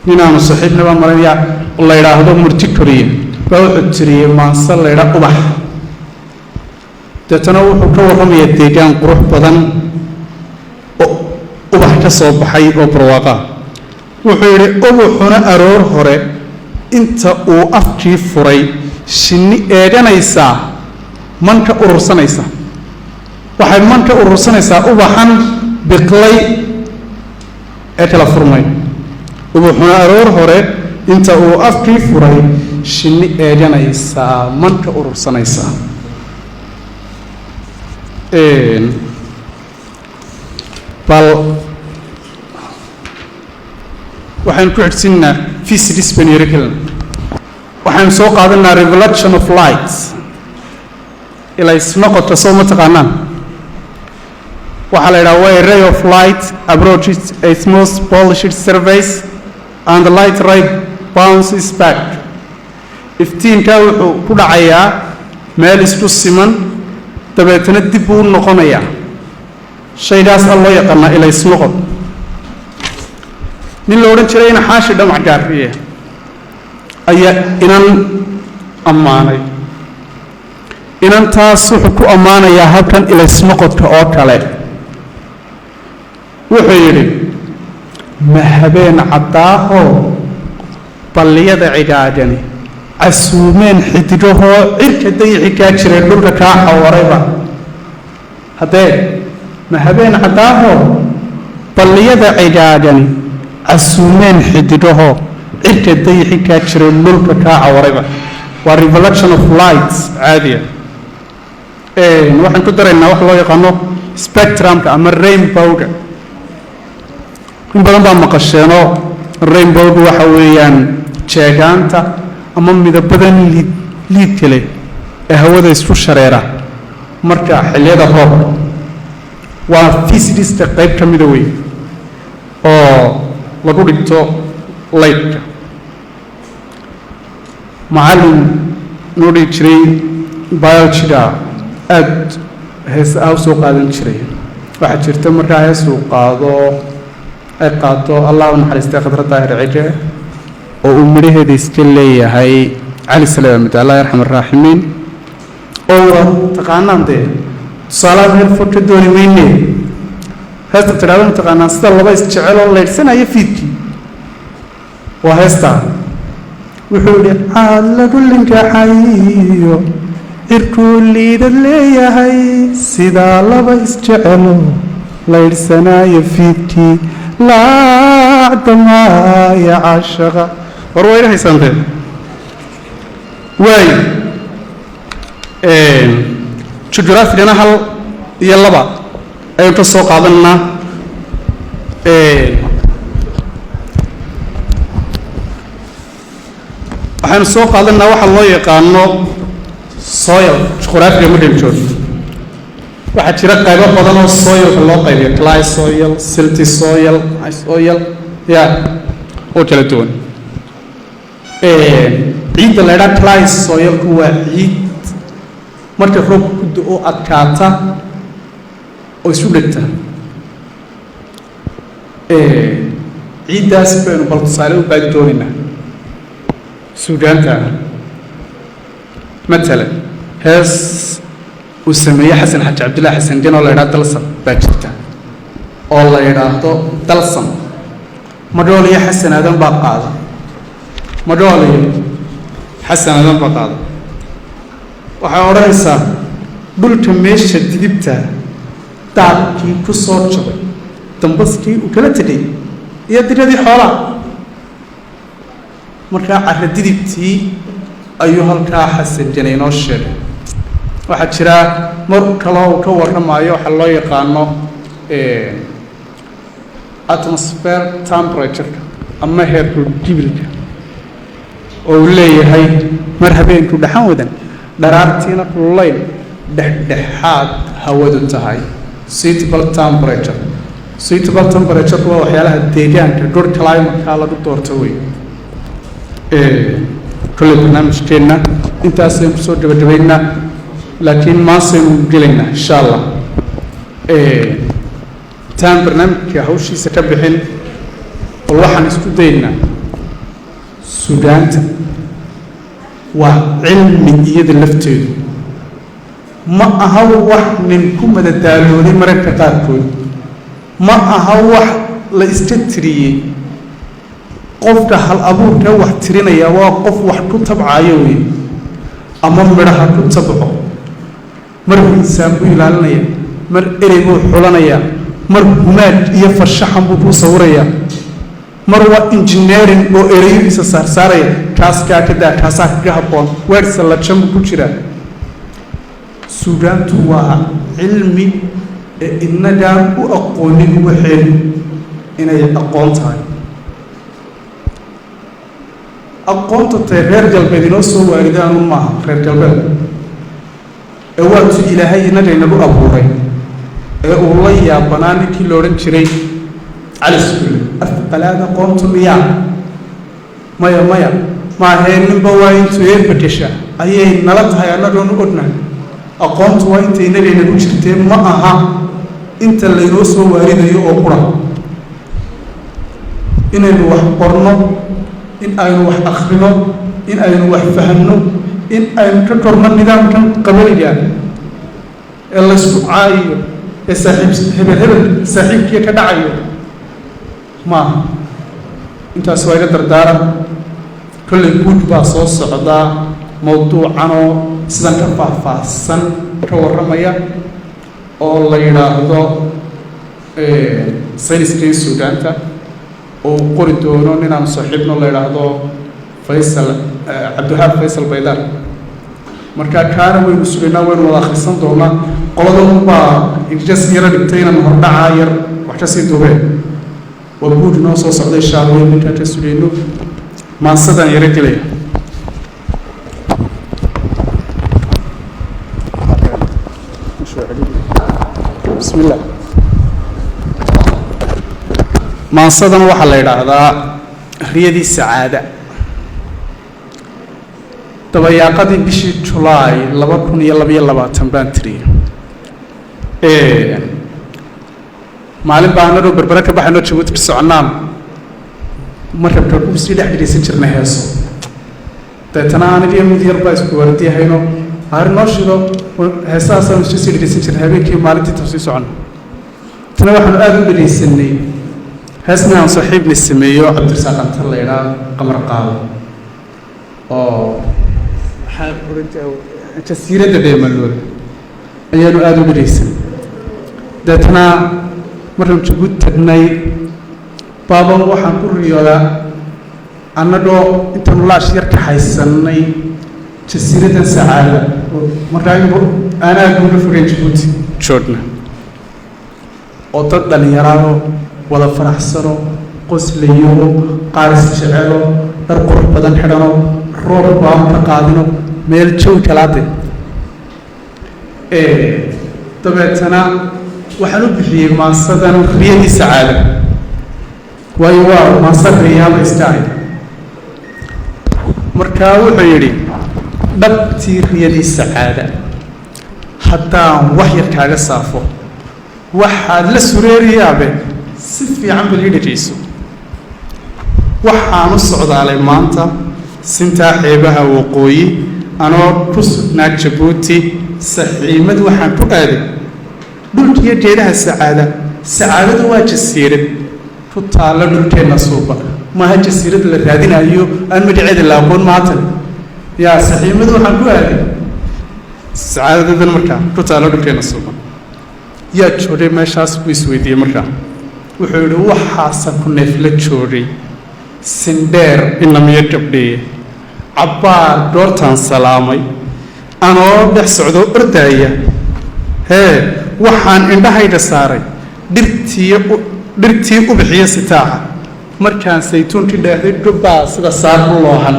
Ninaanu saaxiibna baan maranaya la yidhaahdo Murti Koriye baa wuxuu tiriyey maanse la yidhaa Ubax. Deetana wuxuu ka warramayaa deegaan qurux badan oo ubax ka soo baxay oo barwaaqaa. Wuxuu yidhi: ubaxuna aroor hore inta uu afkii furay, shinni eeganaysaa manka urursanaysa. Waxay manka urursanaysaa ubaxan biqlay ee kala furmay. Ubaxuna aroor hore inta uu afkii furay, shinni eeganaysaa manka urursanaysaa. Bal waxaynu ku xigsinnaa physics baynu yaro kelina. Waxaynu soo qaadanaa reflection of light, ilays noqoto. Soo ma taqaanaan? Waxaa la yidhaha waa ray of light approaches a smooth polished surface and the light ray bounces back. Iftiinkaa wuxuu ku dhacayaa meel isku siman, dabeetana dib buu u noqonayaa. Shaygaas a loo yaqaanaa ilays noqod. Nin la odhan jiray ina Xaashi Dhamac Gaariye ayaa inan ammaanay. Inantaas wuxuu ku ammaanayaa habkan ilaysnoqodka oo kale. Wuxuu yidhi: ma habeen caddaahoo balliyada cigaagani casuumeen xidigahoo cirka dayixi kaa jiray dhulka kaa xawarayba. Haddee ma habeen caddaahoo balliyada cigaagani casuumeen xidigahoo cirka dayixi kaa jiray dhulka kaa cawarayba. Waa reflection of light caadiya. Waxaan ku daraynaa wax loo yaqaano spectrumka ama rainbowga. In badan baa maqasheenoo rainbowga waxa weeyaan jeegaanta ama midabadan liid liidka leh ee hawada isku shareera marka xilliyada roobka. Waa physicska qayb ka mida wey oo lagu dhigto lightka. Macallin noo dhigi jiray biologyga aada hees ah u soo qaadan jiray. Waxaa jirta markaa hees uu qaado, ay qaado, Allah u naxariistay, Khadra Daahir Cige, oo uu midhaheeda iska leeyahay Cali Saleba Mid, Allah yarxam araaximiin, oo wada taqaanaan dee. Tusaalaha meel fog ka dooni mayne. Heesta tidhahdo mataqaanaa: sida laba isjecel oo laydhsanaya fiidkii. Waa heestaa. Wuxuu idhi caad lagu linkaxayo, cirkuu liidad leeyahay, sidaa laba isjecelo laydhsanaayo fiidkii laacdamaaya caashaqa. War waa ila haysaantee waayo. Jugrafigana hal iyo laba ayaan ka soo qaadanaa. Waxaynu soo qaadanaa waxa loo yaqaano soil. Juqraafiga markaynu joogno, waxaa jira qaybo badan oo soilka loo qaybiyo: clay soil, silty soil, soil ya oo kala duwan. Ciidda la idhaha clay soilku waa ciid marka roobka ku do-o adkaata oo isu dhegta. Ciiddaas baynu bal tusaale u baadi doonaynaa suugaanta. Matalan, hees uu sameeyey Xasan Xaaji Cabdillahi Xasan Gen oo la idhaha Dalsan baa jirta, oo la idhaahdo Dalsan. Madhool iyo Xasan Aadan baa qaada. Madhool iyo Xasan Aadan baa qaada. Waxay odhanaysaa: dhulka meesha didibta daadkii ku soo jabay, dambaskii uu kala tegay iyo diradii xoolaha. Markaa carra didibtii ayuu halkaa Xasan Jene inoo sheegay. Waxaa jira mar kaloo uu ka warramayo waxaa loo yaqaano atmosphere temperatureka ama heerkul jibilka, oo uu leeyahay: mar habeenku dhaxan wadan, dharaartiina kululayn, dhexdhexaad hawadu tahay, suitable temperature. Suitable temperature waa waxyaalaha deegaanka, good climate-ka lagu doorto wey. Kolley barnaamijkeenna intaasaynu kusoo gabagabaynaa, laakiin maasaynu gelaynaa insha Allah. Intaan barnaamijka hawshiisa ka bixin, bal waxaan isku daynaa, sugaanta waa cilmi iyada lafteedu, ma aha wax nin ku madadaalooday mararka qaarkood, ma aha wax la iska tiriyey. Qofka hal abuurka wax tirinaya waa qof wax ku tabcayo wey, ama midhaha ku tabco. Mar miisaan buu ilaalinaya, mar erey buu xulanayaa, mar humaag iyo farshaxan buu kuu sawirayaa, mar waa engineering oo ereyadiisa saarsaaraya, kaas kaa ka daa, kaasaa kaga habboon, weer sallajan buu ku jiraa. Suugaantu waa cilmi ee innagaan u aqoonin waxeen inay aqoon tahay. Aqoonta tay reer galbeed inoo soo waaridaanu maaha reer galbeed, ee waatu Ilaahay innaga inagu abuuray, ee uu la yaabanaa ninkii la odhan jiray Cali Suule: "Afqalaad aqoontu miyaa?" Maya, maya, maahee, ninba waa intuu eebba gesha ayay nala tahay. Annagoonu ognahay aqoontu waa inta innaga inagu jirtee, ma aha inta laynoo soo waaridayo oo qura. Inaynu wax qorno, in aynu wax akhrino, in aynu wax fahamno, in aynu ka korno nidaamkan qabaliga ee laysku caayiyo, ee saaxiib hebel hebel saaxiibkiia ka dhacayo, maaha. Intaas waa iga dardaaran. Kollay guud baa soo socdaa mawduucanoo sidan ka faahfaahsan ka warramaya, oo la yidhaahdo sayniskii suugaanta, oo uu qori doono ninaanu saaxiibno la yidhaahdo Faysal Cabdiwahaab Faysal Baydaar. Marka kaana waynu sugaynaa, waynu wada akhrisan doonaa. Qoladan baa jas yaro dhigtay inaan hordhacaa yar wax ka sii duubeen. Waa guud inoo soo socda insha Allah, ninkaa ka sugayno. Maansadaan yaro gelaya. Bismi illah. Maansadan waxaa la yidhaahdaa Riyadii Sacaada. Dabayaaqadii bishii Julaay 2022 baan tiriyey. Maalin baa anagoo Berbere ka baxayno Jabuuti ka soconaan markabka ku sii dhex dhegeysan jirnay heeso. Deetana anigiyo mid yar baa isku waardiyahayno, arrin noo shido heesahaasaan isu sii dhegeysan jirnay habeenkii maalintii ta sii soconno. Tana waxaanu aada u dhegeysanay heesna aan saaxiibna sameeyo, Cabdirasaaq Anta la idhaa, Qamar Qaado. Oo waxaan oran jiray Jasiiradda Dheemalooda ayaanu aada u dhiraysan. Deetana markaan Jabuuti tagnay baaba waxaan ku riyoodaa annagoo intaanu laash yar kaxaysanay jasiiraddan Sacaada, markaa aan aada uga fogeyn Jabuuti joogna, oo dad dhallinyaraado wada faraxsano, qoslayo, qaar is jecelo, dhar qurux badan xidhano, roob baan ka qaadino, meel jawi kalaade. Dabeetana waxaan u bixiyey maansadan Riyadii Sacaada, waayo waa maansa riyaaba iska ahayd. Markaa wuxuu yidhi: dhabtii riyadii sacaada haddaan wax yar kaaga saafo, waxaad la sureeriyaabe, si fiican bal ii dhegayso. Waxaan u socdaalay maanta sintaa xeebaha waqooyi, anoo ku sugnaa Jabuuti, saxiimad waxaan ku aaday dhulkiiyo geedaha Sacaada. Sacaadadu waa jasiirad ku taalla dhulkeenna suuba, maaha jasiirad la raadinayo aan magaceeda la aqoon maatan yaa. Saxiimadu waxaan ku aaday sacaadadan markaa ku taalla dhulkeenna suuba. Yaa joogay meeshaas, buu isweydiiyey. Markaa wuxuu yidhi: waxaasan ku neefla joogay sindheer inamiyo gabdheeye, cabbaar goortaan salaamay, anoo dhex socdoo ordaaya, hee, waxaan indhahayga saaray dhirtii ubixiyo sitaaxa. Markaan saytuunkii dheehday, gobbaa sida saar u loohan.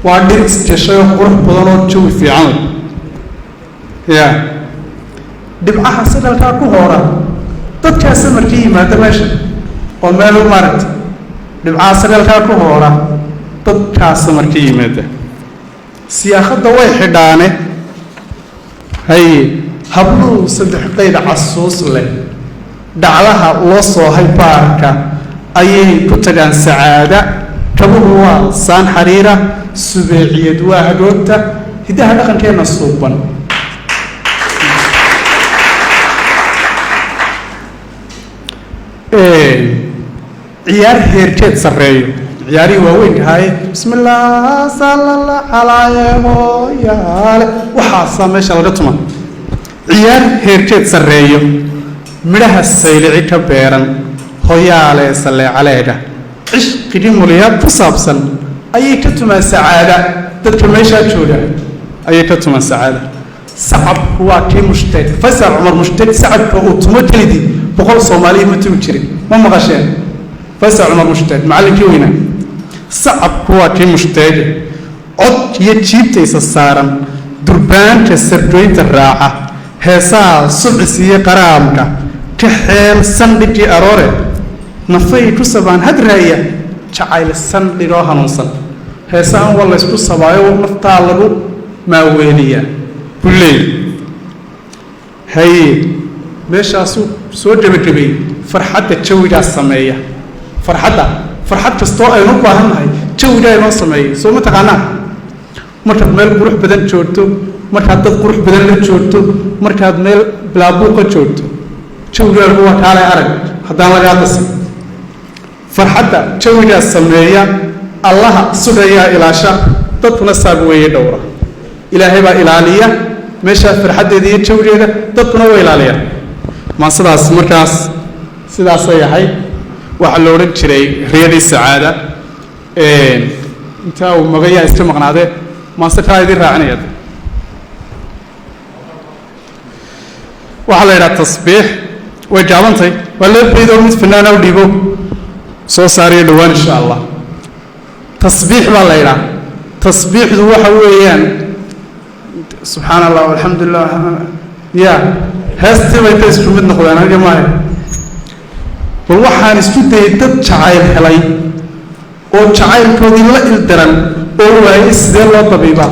Waa dhir isjeshay oo qurux badan oo jawi fiican leh. Ya dhibcaha sagalkaa ku hoora dadkaa samarkii yimaada meesha, oo meel maaragta dhibcaha sagalkaa ku hoora dadkaa samarkii yimaada, siyaaqadda way xidhaane. Haye, habluhu saddex qayd casuus leh dhacdaha loo soohay baarka ayay ku tagaan Sacaada. Kabuhu waa saan xariira, subeeciyad waa hagoogta hiddaha dhaqankeenna suuban. Ciyaar heerkeed sarreeyo, ciyaarihii waaweynka ahaaye, bismillaah salala calaayehoyaale, waxaasaa meesha laga tuma. Ciyaar heerkeed sarreeyo, midhaha saylici ka beeran, hoyaale saleecaleega, cishqigii muliyaad ku saabsan ayay ka tumaan Sacaada. Dadka meeshaa jooga ayay ka tumaan Sacaada. Sacabku waa kii Mushtaeg, Faysal Cumar Mushtaeg. Sacabka uu tumo kelidii 100 Soomaaliya ma tumi jirin. Ma maqasheen Faysal Cumar Mushtaeg, macallinkii weynaa? Sacabku waa kii Mushtaege, cod iyo jiibtaysa saaran, durbaanka sargoynta raaca, heesaha subcis iyo qaraamka ka xeel sandhigii aroore, nafay ku sabaan hadraaya jacayl sandhigoo hanuunsan. Heesahan waa laysku sabaayo, naftaa lagu maaweeliyaa buu leeyay. Haye, meeshaasuu soo gebagabeeyey. Farxadda jawigaa sameeya. Farxadda, farxad kastoo aynu u baahan nahay jawigaa inoo sameeya, soo ma taqaanaa? Markaad meel qurux badan joogto, markaad dad qurux badan la joogto, markaad meel bilaabuuqa joogto, jawigaagu waa kaalay arag haddaan lagaa dasin. Farxadda jawigaa sameeya, Allaha sugayaa ilaasha, dadkuna saab weeye dhowra. Ilaahay baa ilaaliya meeshaa farxaddeeda iyo jawigeeda, dadkuna way ilaaliyaan. Maansidaas markaas sidaasay ahayd. Waxaa la odhan jiray Riyadii Sacaada. Intaa uu magayaa iska maqnaadee, maanse kaa idin raacinaya. Waxaa la yidhaha Tasbiix. Way gaabantay, waa loo bayd oo mid fanaana u dhiibo soo saariyo dhowaan insha Allah. Tasbiix baa la yidhaha. Tasbiixdu waxa weeyaan subxaana Allah, alxamdulilah. Ya heestii bay ka isku mid noqdeen, aniga maayo. Bal waxaan isku dayay dad jacayl helay oo jacaylkoodii la ildaran oo waayey sidee loo dabiibaa.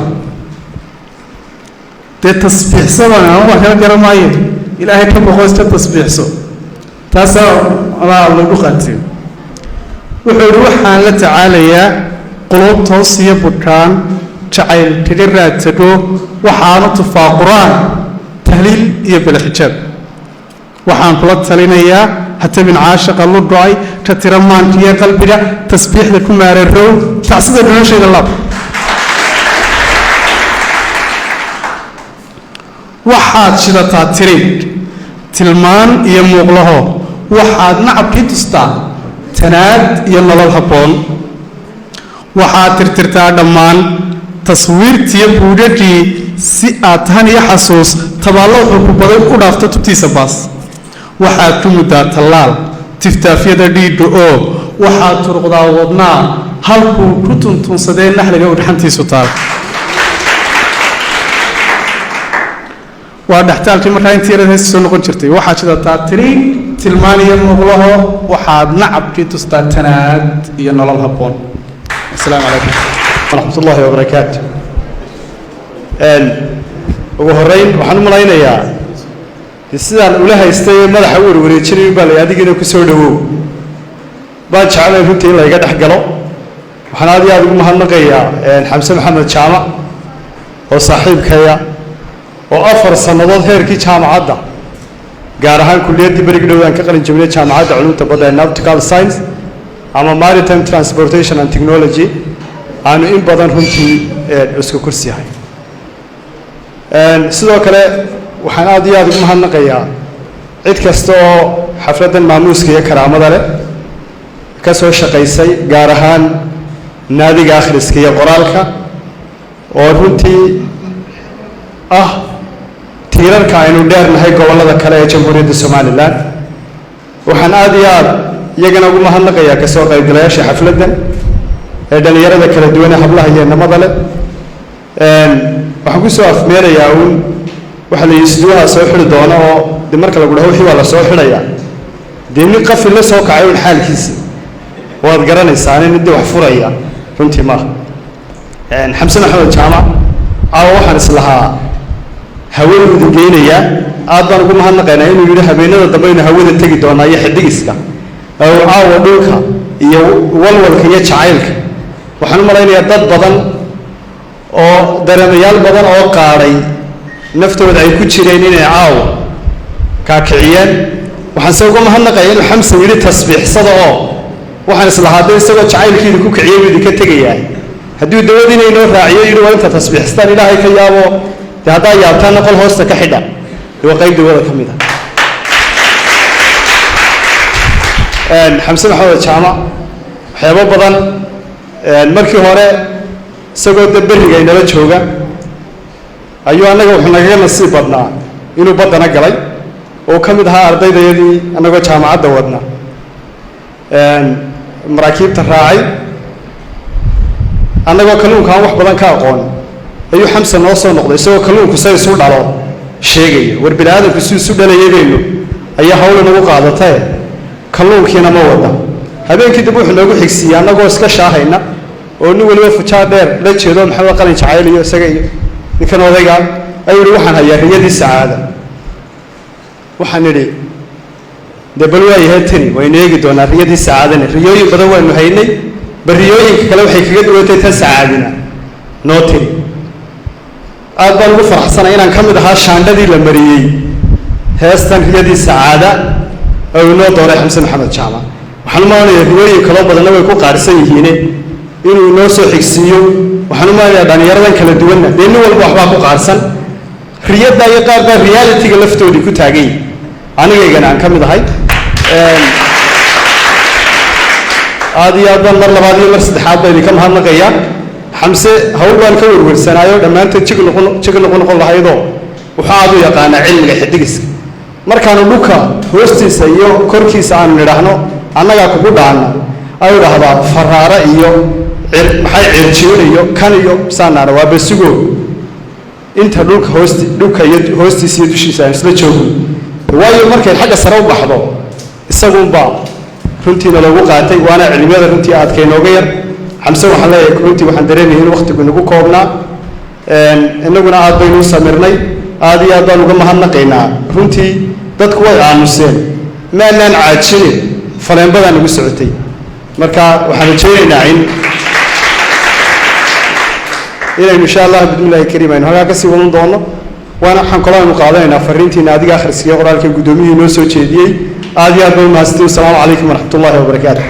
Dee tasbiixsadan ama wax kala garan maayo, Ilaahay ka boqo, iska tasbiixso, taasaa adaa lagu qaatiyo. Wuxuu yidhi: waxaan la tacaalayaa quluub toos iyo bukaan jacayl kaga raadtago, waxaanu tufaa Qur-aan, tahliil iyo balaxijaab. Waxaan kula talinayaa hatabin caashaqa lu go-ay, ka tira maankiiyo qalbiga, tasbiixda ku maararow, tacsida noloshayda laab. Waxaad shidataa tiriidh tilmaan iyo muuqlaho, waxaad nacabkii tustaa tanaad iyo nolol habboon. Waxaad tirtirtaa dhammaan taswiirtiyo buudhadhii, si aad tahan iyo xasuus tabaallo wuxuu ku baday u dhaafto tubtiisa baas. Waxaad ku muddaa tallaal tiftaafyada dhiidha oo waxaad turuqdaa wadnaa halkuu ku tuntuunsadee naxliga udxantiisu taal. Waa dhextaalkii markaa intii yarad heesta soo noqon jirtay. Waxaad shidataa tiriin tilmaan iyo muuqlaho, waxaad nacabkii tustaa tanaad iyo nolol habboon. Asalaamu calaykum waraxmat ullaahi wabarakaatu. Ugu horreyn waxaan u malaynayaa de sidaan ula haystay ee madaxa u warwareejinayo baa la adigiina ku soo dhowow baan jeclay runtii in layga dhex galo. Waxaan aad iyo aada ugu mahadnaqayaa Xamse Maxamed Jaamac oo saaxiibkaya oo 4 sannadood heerkii jaamacadda, gaar ahaan kulliyaddii berigi dhowdaan ka qalin jabinay, jaamacadda culumta badda ee nautical science ama maritime transportation and technology, aanu in badan runtii isku kursi yahay. Sidoo kale waxaan aad iyo aada ugu mahadnaqayaa cid kasta oo xafladdan maamuuska iyo karaamada leh ka soo shaqaysay, gaar ahaan naadiga akhriska iyo qoraalka oo runtii ah tiirarka aynu dheernahay gobollada kale ee Jamhuuriyadda Somalilan. Waxaan aad iyo aad iyagana ugu mahadnaqayaa kasoo qaybgalayaasha xafladdan ee dhallinyarada kala duwan ee hablaha iyo inamada leh. Waxaan ku soo afmeerayaa uun waxaa la yidhi isduwaha soo xidhi doona oo de marka lagu dhaho wixii waa la soo xidhayaa, dee nin qafil la soo kacay uun xaalkiisa waad garanaysaa, nin dee wax furaya runtii maaha. Xamse Maxamed Jaamac caawa waxaan islahaa hawadu idin geynayaa, aad baan ugu mahadnaqaynaa inuu yidhi habeenada dambe aynu hawada tegi doonaa iyo xidigiska oo caawa dhulka iyo walwalka iyo jacaylka. Waxaan u malaynayaa dad badan oo dareemayaal badan oo qaadhay naftooda ay ku jireen inay caawa kaakiciyeen. Waxaan se uga mahadnaqayaa inuu Xamse yidhi tasbiixsada, oo waxaan islahaa dee isagoo jacaylkiidi ku kiciyay buu idinka tegayaa, hadduu dawadiina inoo raaciyo yidhi waa inta tasbiixstaan ilaahay ka yaabo, dee haddaa yaabtaanna qol hoosta ka xidha, dee waa qayb dawada ka mid ah. Xamse Maxamed Jaamac waxyaabo badan markii hore isagoo de berriga inala jooga ayuu annaga wuxuu nagaga nasiib badnaa inuu baddana galay oo ka mid ahaa ardaydayadii annagoo jaamacadda wadna maraakiibta raacay, annagoo kalluunka aan wax badan ka aqoon ayuu Xamse noo soo noqday isagoo kalluunku say isu dhalo sheegaya. War bini aadamku si isu dhalayay baynu ayaa hawla nagu qaadatae, kalluunkiina ma wada. Habeenkii dib wuxuu noogu xigsiiyey annagoo iska shaahayna oo nin weliba fujaa dheer la jeedo Maxamed Qalin Jacayl iyo isaga iyo ninkan odayga ayuu yihi waxaan hayaa riyadii sacaada. Waxaan idhi dee bal waayahay tani waynu eegi doonaa riyadii sacaadana, riyooyin badan waanu haynay, bal riyooyinka kale waxay kaga duwantay tan sacaadina noo tiri. Aad baan ugu faraxsanay inaan ka mid ahaa shaandhadii la mariyey heestan riyadii sacaada oo inoo dooray Xamse Maxamed Jaamac. Waxaan u malanayaa riyooyin kaloo badanna way ku qaarsan yihiine inuu inoo soo xigsiiyo. Waxaan u malanayaa dhallinyaradan kala duwanna dee nin walba waxbaa ku qaarsan riyadda iyo qaar baa reality-ga laftoodii ku taagan yihin, anigaygana aan ka mid ahay. Aad iyo aad baan mar labaad iyo mar saddexaad baa idinka mahadnaqayaa. Xamse hawl baan ka werwersanaayo dhammaanteed jig noqon jig noqon noqon lahaydoo wuxuu aad u yaqaanaa cilmiga xidigiska. Markaanu dhulka hoostiisa iyo korkiisa aanu nidhaahno annagaa kugu dhaana ayuu dhahdaa faraare iyo maxay cirjiir iyo kan iyo saanaana waa basugo inta dhulka hoosti dhulka iyo hoostiisa iyo dushiisa aan isla joogno, waayo markay xagga sare u baxdo isagunbaa runtiina loogu qaatay, waana cilmiyada runtii aadka inooga yar. Xamse waxaan leeyahay runtii waxaan dareemayay in wakhtigu inagu koobnaa, innaguna aad baynu u samirnay, aad iyo aad baan uga mahadnaqaynaa. Runtii dadku way aamuseen, maanaan caajinin, faleenbadaa nagu socotay. Marka waxaan rajaynaynaa in inaynu insha allah bismillahi kariim aynu halkaa kasii wadan doono, waana waxaan kaloo aynu qaadanaynaa fariintiina adiga akhriskiiyo qoraalka guddoomiyihii noo soo jeediyey. Aad iyo aad baa umahadsantiin. Wasalaamu calaykum waraxmat ullahi wabarakaatu.